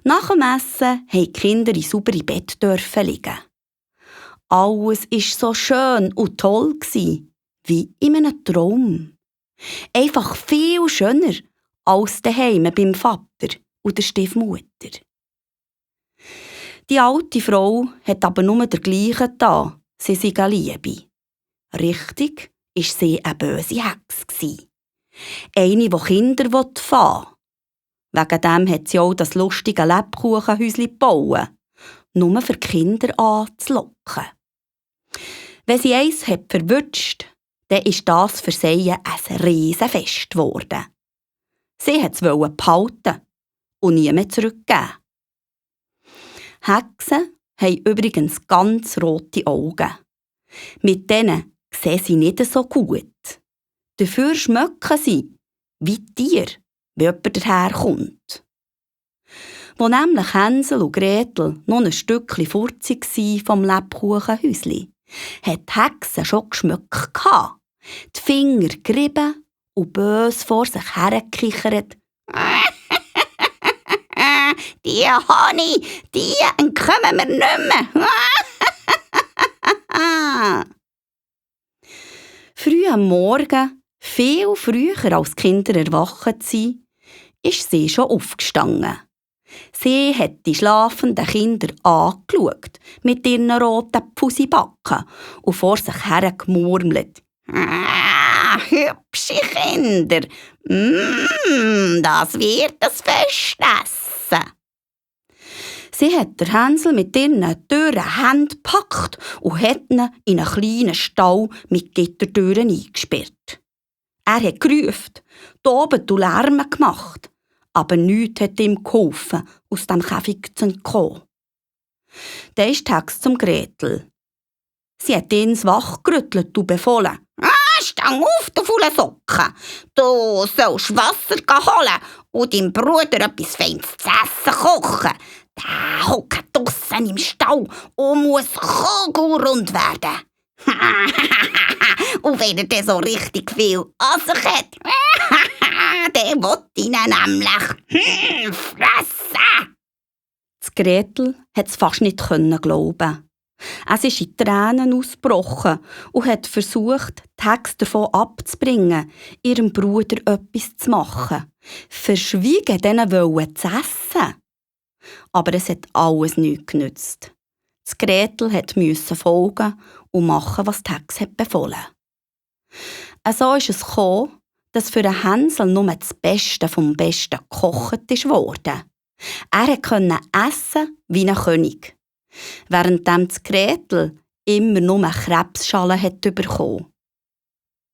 Nach dem Essen durften die Kinder in saubere Bett liegen. Alles war so schön und toll, wie in einem Traum. Einfach viel schöner als daheim beim Vater und der Stiefmutter. Die alte Frau hat aber nur der Gleiche getan, sie sei eine Liebe. Richtig war sie eine böse Hexe. Eine, die Kinder fangen will. Wegen dem hat sie auch das lustige Lebkuchenhäuschen gebaut, nur für die Kinder anzulocken. Wenn sie eins verwünscht, dann ist das für sie ein Riesenfest geworden. Sie wollte es behalten und nie mehr zurückgeben. Hexen haben übrigens ganz rote Augen. Mit denen sehen sie nicht so gut. Dafür schmecken sie wie Tiere, wenn jemand daherkommt. Wo nämlich Hänsel und Gretel noch ein Stückchen fort waren vom Lebkuchenhäuschen, hat die Hexe schon geschmeckt. Die Finger gerieben und bös vor sich hergekichert. Die Honey, die entkommen wir nicht mehr. Früh am Morgen, viel früher als die Kinder erwacht sind, ist sie schon aufgestanden. Sie hat die schlafenden Kinder angeschaut, mit ihren roten Pfusibacken und vor sich her gemurmelt. Hübsche Kinder, das wird ein Festessen. Sie hat den Hänsel mit ihren dürren Händen gepackt und hat ihn in einen kleinen Stall mit Gittertüren eingesperrt. Er hat gerufen, tobt und Lärm gemacht, aber nichts hat ihm geholfen, aus dem Käfig zu entkommen. Dann ist die Hexe zum Gretel. Sie hat ihn wachgerüttelt und befohlen. Stang auf, du faule Socken! Du sollst Wasser holen und deinem Bruder etwas Feines zu essen kochen. Der hockt draussen im Stall und muss kugelrund werden. Und wenn er dann so richtig viel an sich hat, dann will ihn nämlich fressen. Das Gretel konnte es fast nicht glauben. Es ist in Tränen ausgebrochen und hat versucht, die Hexe davon abzubringen, ihrem Bruder etwas zu machen. Verschwiegen, denen zu essen. Aber es hat alles nichts genützt. Das Gretel musste folgen und machen, was die Hexe befohlen. So ist es gekommen, dass für den Hänsel nur das Beste vom Besten gekocht wurde. Er konnte essen wie ein König. Während das Gretel immer nur Krebsschalen bekommen.